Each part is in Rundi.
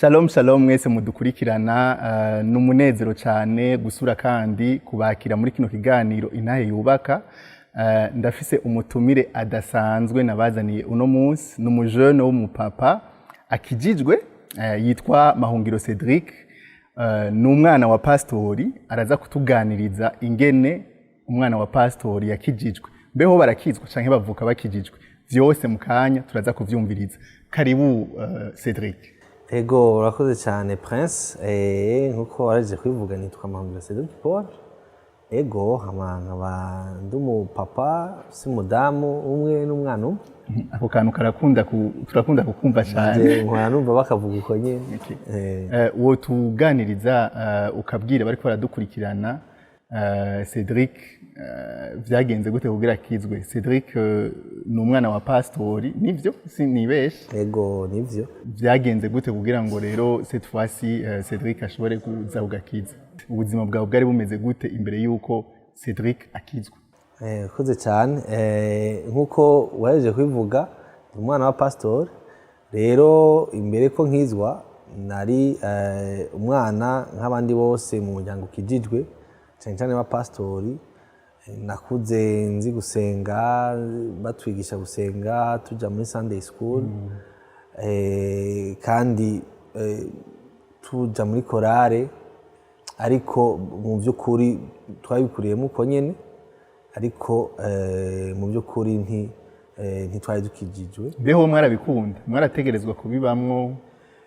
Shalom shalom mwese mudukurikirana. Ni umunezero cyane gusura kandi kubakira muri kino kiganiro Intahe Yubaka. Ndafise umutumire adasanzwe nabazaniye uno munsi. Ni umujene w'umupapa akijijwe, yitwa Mahungiro Cedric. Ni umwana wa pastori. Araza kutuganiriza ingene umwana wa pastori yakijijwe. Mbeho barakizwa canke bavuka bakijijwe? Vyose mu kanya turaza kuvyumviriza. Karibu, Cedric. Ego, urakoze cyane, Prince. Nkuko waraje kubivuga, nitwa Mahungiro Cedric Paul. Ego, hama nkaba ndi umupapa, si umudamu umwe n'umwana umwe. Ako kantu karakunda turakunda kukumva cyane. Nje nkora numva bakavuga uko nyene. Okay. Wotuganiriza, ukabwira bariko baradukurikirana, Cedric, vyagenze gute kugira akizwe? Cedric ni umwana wa pastori, nivyo? Sinibeshe? Ego, nivyo. Vyagenze gute kugira ngo rero cette fois-ci Cedric ashobore kuza kugakiza? Ubuzima bwawe bwari bumeze gute imbere yuko Cedric akizwa? Urakoze cyane. Nkuko wahejeje kubivuga, ndi umwana wa pastor. Rero imbere ko nkizwa, nari umwana nk'abandi bose mu muryango ukijijwe, cyane cyane wa pastori. Nakuze nzi gusenga, batwigisha gusenga, tuja muri Sunday school, kandi tuja muri korale. Ariko mu by'ukuri twabikuriyemo uko nyene, ariko mu by'ukuri ntitwari dukijijwe. Mbeho mwarabikunda, mwarategerezwa kubibamwo?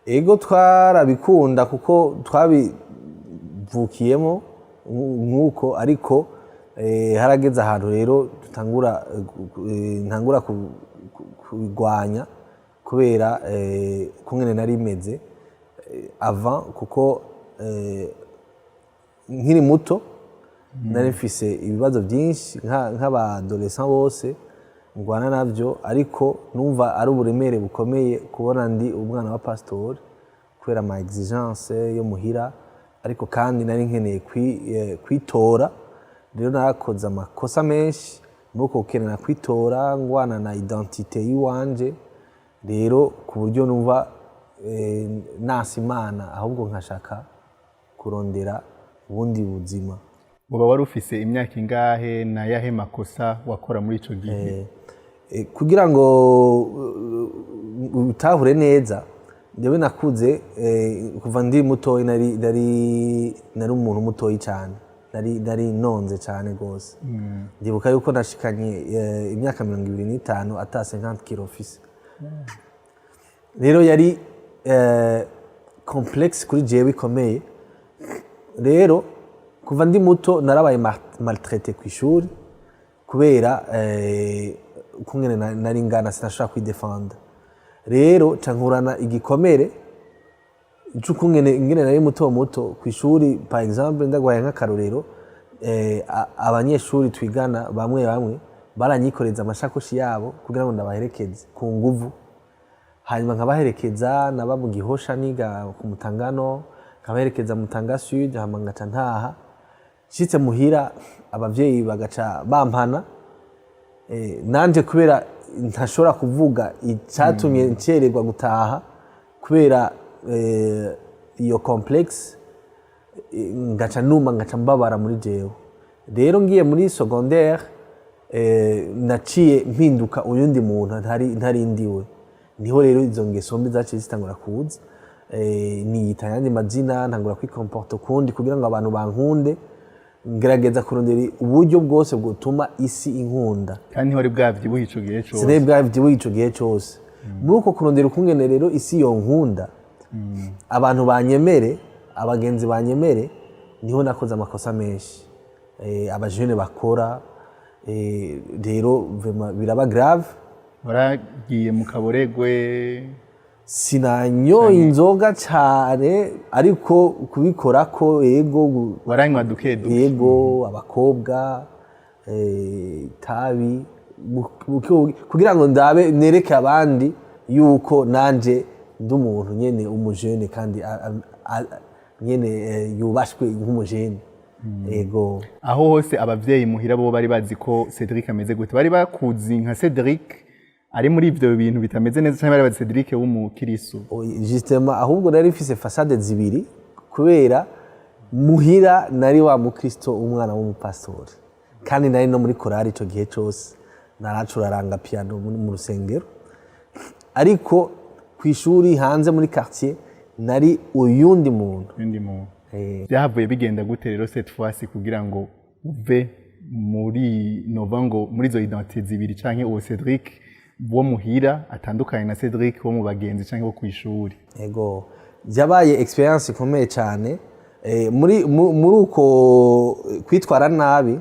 Ego, twarabikunda kuko twabivukiyemo nk'uko, ariko harageze ahantu rero dutangura, ntangura kubigwanya kubera kungene nari meze avant, kuko nkiri muto nari mfise ibibazo byinshi nk'aba adolescent bose ngwana navyo. Ariko numva ari uburemere bukomeye kubona ndi umwana wa pastori kubera ama exigence yo muhira. Ariko kandi nari nkeneye kwitora. Rero narakoze amakosa menshi muri uko gukenera kwitora, ngwana na identité y'iwanje. Rero ku buryo numva nasa Imana, ahubwo nkashaka kurondera ubundi buzima. Uba wari ufise imyaka ingahe? Na yahe makosa wakora muri ico gihe? Kugira ngo utahure neza, njyewe nakuze, kuva ndi mutoyi nari umuntu mutoyi cyane, nari nonze cyane rwose. Ndibuka yuko nashikanye imyaka 25 ata 50 kilo mfise. Rero yari complexe kuri jewe ikomeye. Rero kuva ndi muto narabaye maltraité ku ishuri kubera ukungene nari ngana, sinashobora kwidefenda. Rero ca nkurana igikomere c'ukungene ingene nari muto muto ku ishuri. Par exemple, ndaguhaye nk'akarorero, abanyeshuri twigana bamwe bamwe baranyikoreza amashakoshi yabo kugira ngo ndabaherekeze ku nguvu. Hanyuma nkabaherekeza, naba mu Gihosha, niga ku Mutangano, nkabaherekeza Mutanga Sud, hama ngaca ntaha. Nshitse muhira, abavyeyi bagaca bampana. Nanje kubera ntashobora kuvuga icatumye ncererwa gutaha kubera iyo complexe, ngaca numa, ngaca mbabara muri jewe. Rero ngiye muri secondaire, naciye mpinduka uyundi muntu ntari ndiwe. Niho rero izo ngeso mbi zaciye zitangura kuza. Niyita ayandi mazina, ntangura kwikomporta ukundi kugira ngo abantu bankunde, ngerageza kurondera uburyo bwose bwotuma isi inkunda. Kandi ntiwari bwavyibuhe ico gihe cose? Sinari bwavyibuhe ico gihe cose. Muri uko kurondera ukungene rero isi yonkunda, abantu banyemere, abagenzi banyemere, niho nakoze amakosa menshi abajene bakora. Rero vraiment biraba grave. Waragiye mu kaboregwe? Sinanyoye inzoga cyane, ariko kubikora ko yego. Waranywa duke duke? Yego, abakobwa, itabi, kugira ngo ndabe nereke abandi yuko nanje ndi umuntu nyene, umujene, kandi nyene yubashwe nk'umujene, yego. Aho hose abavyeyi muhira bo bari bazi ko Cedric ameze gute? Bari bakuzi nka Cedric? Ari muri ivyo bintu bitameze neza, canke bari bazi Cedric w'umukirisu? Justement, ahubwo nari mfise façade zibiri, kubera muhira nari wa mukristo, umwana w'umupastori, kandi nari no muri korari. Ico gihe cose naracuraranga piano mu rusengero, ariko ku ishuri, hanze muri quartier, nari uyundi muntu. Undi muntu. Byahavuye bigenda gute rero cette fois kugira ngo uve muri, nova ngo muri izo identité zibiri, canke uwo Cedric wo muhira atandukanye na Cedric wo mu bagenzi canke wo kw'ishuri? Ego, byabaye expérience ikomeye cyane. Muri uko kwitwara nabi,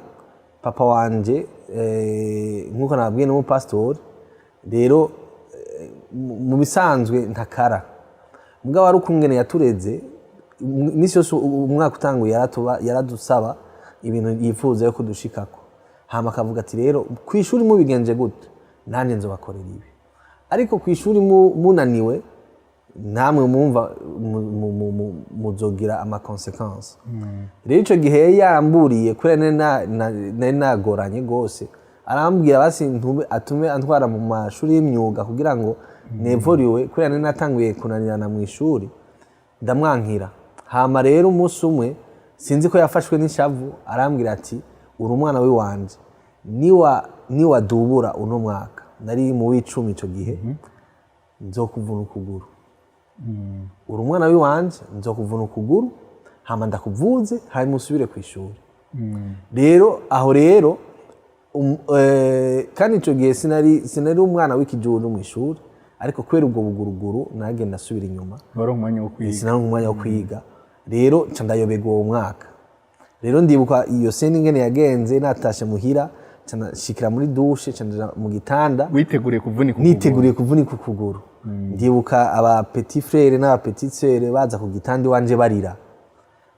papa wanje, nk'uko nababwiye, ni umupasitori. Rero mu bisanzwe ntakara, mugabo ari ukungene yatureze. Iminsi yose umwaka utanguye yaradusaba ibintu yifuza yo kudushikako, hama akavuga ati: "Rero ku ishuri mubigenje gute, nanjye nzobakorera ibi, ariko ku ishuri munaniwe, namwe mumva muzogira ama conséquences." Rero icyo gihe yari yaramburiye, kubera nari nagoranye rwose, arambwira basi atume antwara mu mashuri y'imyuga kugira ngo nevuriwe, kubera nari natanguye kunanirana mu ishuri. Ndamwankira. Hama rero umunsi umwe, sinzi ko yafashwe n'ishavu, arambwira ati: "Uri umwana w'iwanje, niwadubura uno mwaka," nari mu w'icumi icyo gihe, "nzokuvuna ukuguru. Uri umwana w'iwanje, nzokuvuna ukuguru, hama ndakuvuze, hanyuma usubire ku ishuri." Rero aho rero kandi icyo gihe sinari umwana w'ikijuju mu ishuri, ariko kubera ubwo buguruguru nagenda asubira inyuma. Wari umwanya wo kwiga. Sinari umwanya wo kwiga. Rero nca ndayoberwa uwo mwaka. Rero ndibuka iyo scène ingene yagenze. Natashe muhira, nca ndashikira muri douche, nca ndaja mu gitanda. Witeguriye kuvunika ukuguru. Niteguriye kuvunika ukuguru. Ndibuka aba petit frère n'aba petite sœur baza ku gitanda iwanje barira,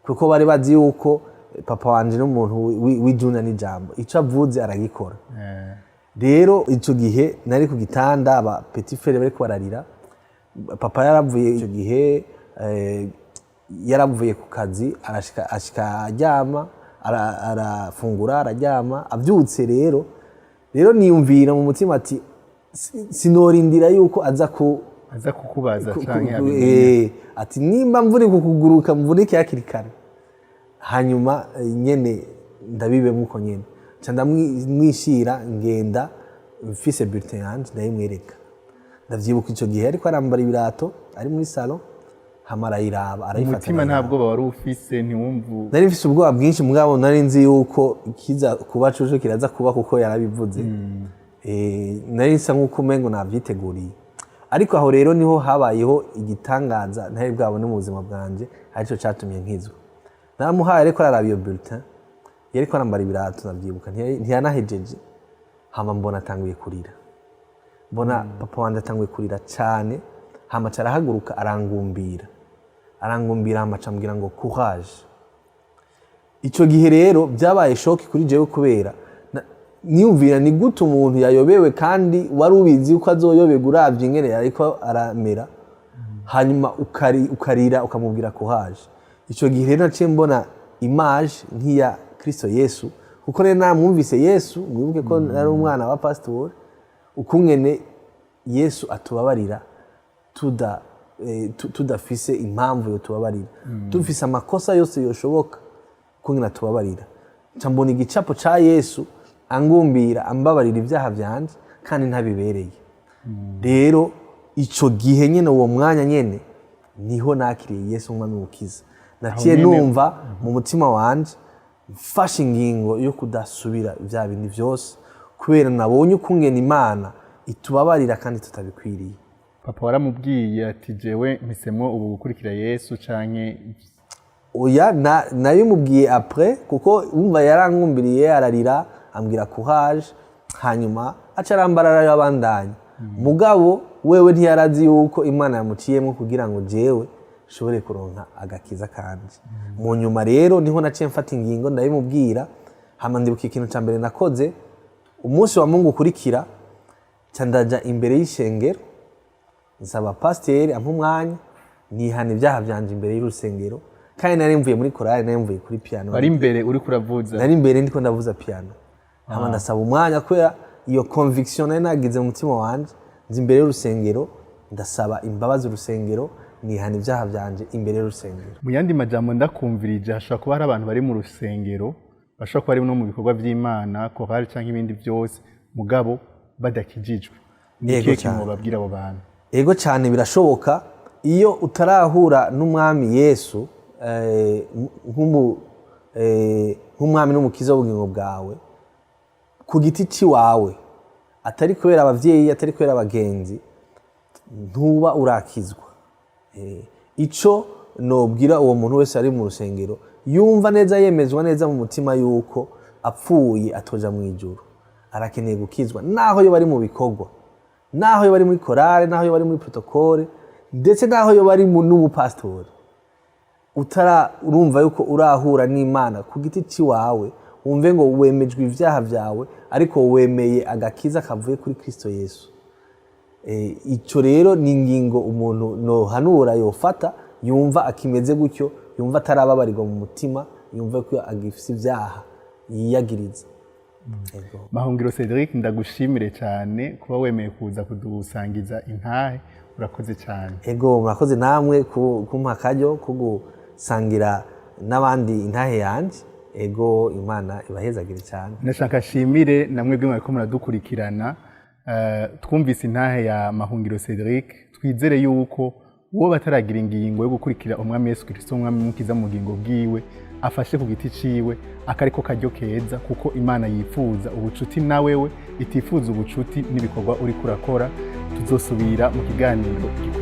kuko bari bazi yuko papa wanje n'umuntu w'ijuna n'ijambo, ico avuze aragikora. Rero ico gihe nari ku gitanda, aba petit frère bariko bararira. Papa yaravuye ico gihe, yaravuye ku kazi, arashika, ashika aryama, arafungura, araryama. Avyutse rero niyumvira mu mutima ati: "Sinorindira yuko aza ku aza kukubaza canke abimenya." Ati nimba mvunika ukuguruka, mvunike hakiri kare, hanyuma nyene ndabibemo uko nyene. Nca ndamwishira, ngenda mfise bulletin yanje, ndayimwereka. Ndavyibuka ico gihe ariko arambara ibirato, ari muri salon, hama arayiraba, arayifata, Umutima arayiraba. Nta bwoba wari ufise? Ntiwumva? Nari mfise ubwoba bwinshi, mugabo nari nzi yuko kiza kuba coco kiraza kuba, kuko yarabivuze. Nari nsa nk'uko umengo navyiteguriye. Ariko aho rero niho habayeho igitangaza ntari bwabone mu buzima bwanje, arico catumye nkizwa. Naramuhaye, ariko araraba iyo bulletin, yariko arambara ibirato, ndavyibuka, ntiyanahejeje, hama mbona atanguye kurira. Mbona papa wanje atanguye kurira cane, hama aca arahaguruka, arangumbira, arangumbira, hama aca ambwira ngo: "Courage." Ico gihe rero byabaye choc kuri jewe, kubera niyumvira ni gute umuntu yayobewe, kandi wari ubizi yuko azoyoberwa, uravye ingene yariko aramera, hanyuma ukarira ukamubwira courage. Ico gihe rero naciye mbona image nk'iya Kristo Yesu, kuko rero namwumvise Yesu. Mwibuke ko nari umwana wa pasitori. Ukungene Yesu atubabarira tudafise impamvu yo tubabarira, dufise amakosa yose yoshoboka, ukungene atubabarira, nca mbona igicapo ca Yesu angumbira, ambabarira ibyaha vyanje kandi ntabibereye. Rero ico gihe nyene, uwo mwanya nyene, niho nakiriye Yesu umwami mukiza. Naciye Aho nyene- numva mu mutima wanje mfashe ingingo yo kudasubira vya bindi vyose, kubera nabonye ukungene Imana itubabarira kandi tutabikwiriye. Papa waramubwiye ati: "Jewe mpisemwo ubu gukurikira Yesu," canke? Oya, nabimubwiye après, kuko wumva yarangumbiriye, ararira, ambwira courage, hanyuma aca arambara, arabandanya. Mugabo wewe ntiyarazi yuko Imana yamuciyemo kugira ngo jewe nshobore kuronka agakiza kanje. Mu nyuma rero niho naciye mfata ingingo, ndabimubwira. Hama ndibuka ikintu ca mbere nakoze umunsi wa Mungu ukurikira, ca ndaja imbere y'ishengero, nsaba pasiteri ampa umwanya, nihana ibyaha vyanje imbere y'urusengero. Kandi nari mvuye muri korali, nari mvuye kuri piano. Wari imbere uriko uravuza? Nari imbere ndiko ndavuza piano, hama ndasaba umwanya, kubera iyo conviction nari nagize mu mutima wanje. Nzi imbere y'urusengero, ndasaba imbabazi urusengero, nihana ibyaha byanje imbere y'urusengero. Mu yandi majambo, ndakumvirije, hashobora kuba hari abantu bari mu rusengero, bashobora kuba bari no mu bikorwa by'Imana, korali cyangwa ibindi byose, mugabo badakijijwe. Ni Yego ikihe kintu cyane. wobabwira abo bantu? Ego cyane, birashoboka. Iyo utarahura n'Umwami Yesu nk'umwami n'umukiza w'ubugingo bwawe ku giti ciwawe, atari kubera abavyeyi, atari kubera abagenzi, ntuba urakizwa. Ico nobwira uwo muntu wese ari mu rusengero, yumva neza, yemezwa neza mu mutima yuko apfuye atoja mu ijuru, arakeneye gukizwa, naho yo bari mu bikorwa, naho yo bari muri korale, naho yo bari muri protocole, ndetse naho yo bari n'umupasitori. Utara urumva yuko urahura n'Imana ku giti ciwawe, wumve ngo wemejwe ibyaha byawe, ariko wemeye agakiza kavuye kuri Kristo Yesu. Ico rero ni ingingo umuntu nohanura yofata, yumva akimeze gutyo, yumva atarababarirwa mu mutima, yumva ko agifise ibyaha yiyagiriza. Ego. Mahungiro Cedric, ndagushimire cyane kuba wemeye kuza kudusangiza intahe. Urakoze cyane. Ego, murakoze namwe kumpa akaryo ko gusangira n'abandi intahe yanje. Ego, Imana ibahezagire cyane. Ndashaka shimire namwe bwe mwariko muradukurikirana. Twumvise intahe ya Mahungiro Cedric. Twizere yuko uwo bataragira ingingo yo gukurikira Umwami Yesu Kristo, Umwami Mukiza, mu bugingo bwiwe, afashe ku giti ciwe, akariko karyo keza, kuko Imana yifuza ubucuti na wewe, itifuza ubucuti n'ibikorwa uriko urakora. Tuzosubira mu kiganiro gikurikira.